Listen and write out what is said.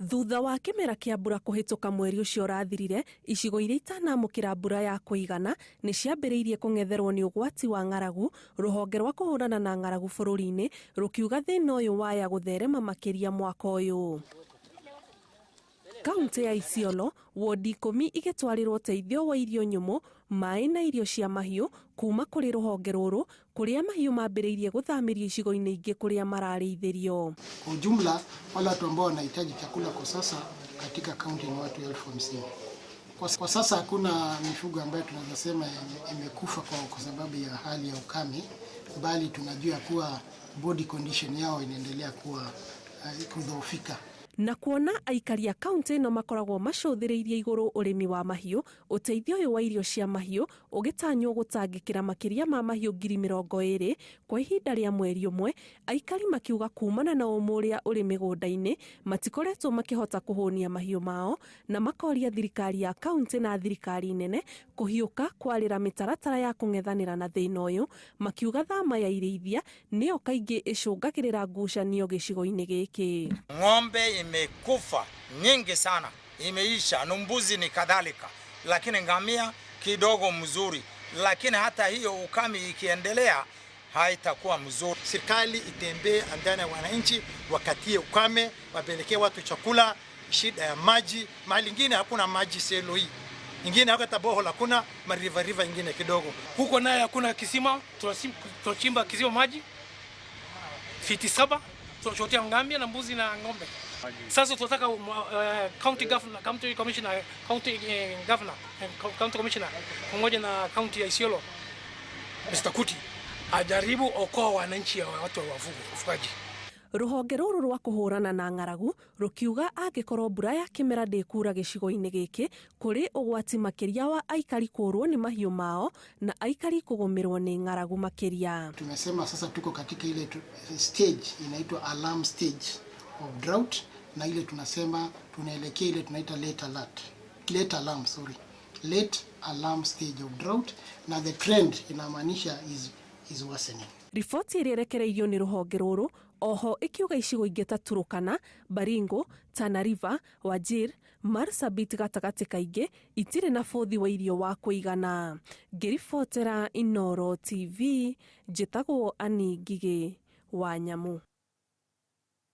Thutha wa kĩmera kĩa mbura kũhĩtũka mweri ũcio ũrathirire, icigo iria itanamũkĩra mbura ya kũigana nĩ ciambĩrĩirie kũng'etherwo nĩ ũgwati wa ng'aragu, rũhonge rwa kũhũrana na ng'aragu bũrũri-inĩ rũkiuga thĩna ũyũ waya gũtherema makĩria mwaka ũyũ. Kauntĩ ya Isiolo, wondi ikũmi igĩtwarĩrwo ũteithio wa irio nyũmũ, maĩ na irio cia mahiũ kuma kũrĩ rũhonge rũrũ kũrĩa mahiũ mambĩrĩirie gũthamĩrio icigo-inĩ ingĩ kũrĩa mararĩithĩrio. Kwa ujumla wale watu ambao wanahitaji chakula kwa sasa katika kaunti ni watu 50,000. Kwa sasa hakuna mifugo ambayo tunaweza sema imekufa kwa sababu ya hali ya ukame, bali tunajua kuwa body condition yao inaendelea kuwa kudhoofika. Na kuona aikari a kaunti ĩno makoragwo macũthĩrĩirie igũrũ ũrĩmi wa mahiũ, ũteithio ũyũ wa irio cia mahiũ ũgĩtanywo gũtangĩkĩra makĩria ma mahiũ 20,000 kwa ihinda rĩa mweri ũmwe, aikari makiuga kumana na ũmũ ũrĩa ũrĩ mĩgũnda-inĩ matikoretwo makĩhota kũhũnia mahiũ mao, na makoria thirikari ya kaunti na thirikari nene kũhiũka kwarĩra mĩtaratara ya kũng'ethanĩra na thĩna ũyũ, makiuga thama ya irĩithia nĩyo kaingĩ ĩcũngagĩrĩra ngucanio gĩcigo-inĩ gĩkĩ. Ng'ombe imekufa nyingi sana, imeisha, na mbuzi ni kadhalika, lakini ngamia kidogo mzuri, lakini hata hiyo ukame ikiendelea haitakuwa mzuri. Serikali itembee ndani ya wananchi, wakatie ukame, wapelekee watu chakula, shida ya maji. Mahali ingine hakuna maji selo hii, ingine hata borehole hakuna, mariva river ingine kidogo. Huko naye hakuna kisima, tunachimba kisima maji fiti 7, tunachotea ngamia na mbuzi na ng'ombe. Sasa tunataka county governor, county commissioner, county governor, county commissioner pamoja na county ya Isiolo Mr. Kuti ajaribu okoa wananchi wa watu wa wafugaji. Rũhonge rũrũ rwa kũhũrana na ng'aragu rũkiuga angĩkorwo mbura ya kĩmera ndĩkura gĩcigo-inĩ gĩkĩ, kũrĩ ũgwati makĩria wa aikari kũũrwo nĩ mahiũ mao na aikari kũgũmĩrwo nĩ ng'aragu makĩria. Tumesema sasa tuko katika ile stage inaitwa alarm stage of drought, na ile tunasema tunaelekea ile tunaita late alert, late alarm, sorry, late alarm stage of drought, na the trend inamaanisha is worsening. Riboti ĩrĩa ĩrekereirio nĩ rũhonge rũrũ oho ĩkiuga icigo ingĩ ta Turkana, Baringo, Tana River, Wajir, Marsabit gatagatĩ kaingĩ itirĩ na bũthi wa irio wa kũigana. Ngĩribotera Inooro TV, njĩtagwo Annie Ngigĩ wa Nyamu.